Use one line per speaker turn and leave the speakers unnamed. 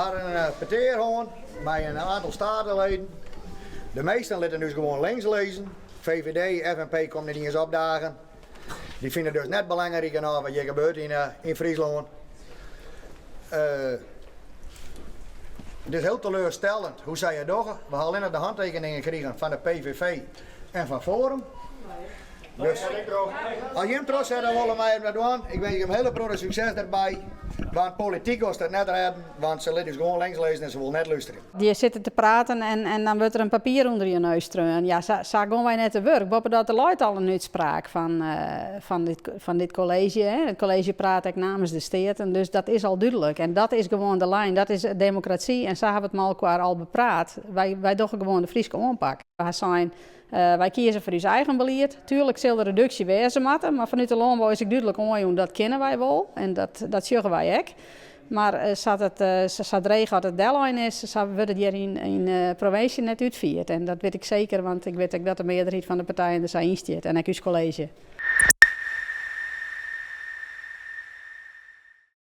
Ha in petear hân mei in oantal steateleden. De measten litte ús gewoan links lizzen. VVD, FNP komt net iens opdagen. Dy fine it dus net belangryk genôch wat hjir gebeurt yn Fryslân. It is hiel teleurstellend hoe sy it dogge. We ha allinnich de hantekeningen krigen fan de PVV en fan Forum. Dus as jim trochsette wolle mei it dwaan, ik winskje jim hiele protte sukses derby. Want polityk wolst it net rêden, want se litte ús gewoan links lizzen en se wolle net lústerje.
Je sitte te praten en dan wurdt der in papier ûnder je neus treaun. Ja, sa, sa gean wy net te wurk. Boppedat der leit al in útspraak fan dit kolleezje. Hè. It kolleezje praat ek namens de Steaten, dus dat is al dúdlik. En dat is gewoan de lijn, dat is demokrasy en sa hawwe we it mei elkoar al bepraat. Wy dogge gewoan de Fryske oanpak. We ha sein, wy kieze foar ús eigen belied. Tuerlik sil der reduksje wêze moatte, mar fanút de lânbou is ek dúdlik oanjûn dat kinne wy wol en dat sjogge wy ek. Mar sa't it, sa dreech as it dellein is, sa wurdt it hjir yn de provinsje net útfierd. En dat wit ik seker, want ik wit ek dat de mearderheid fan de partijen der sa yn stiet en ek ús kolleezje.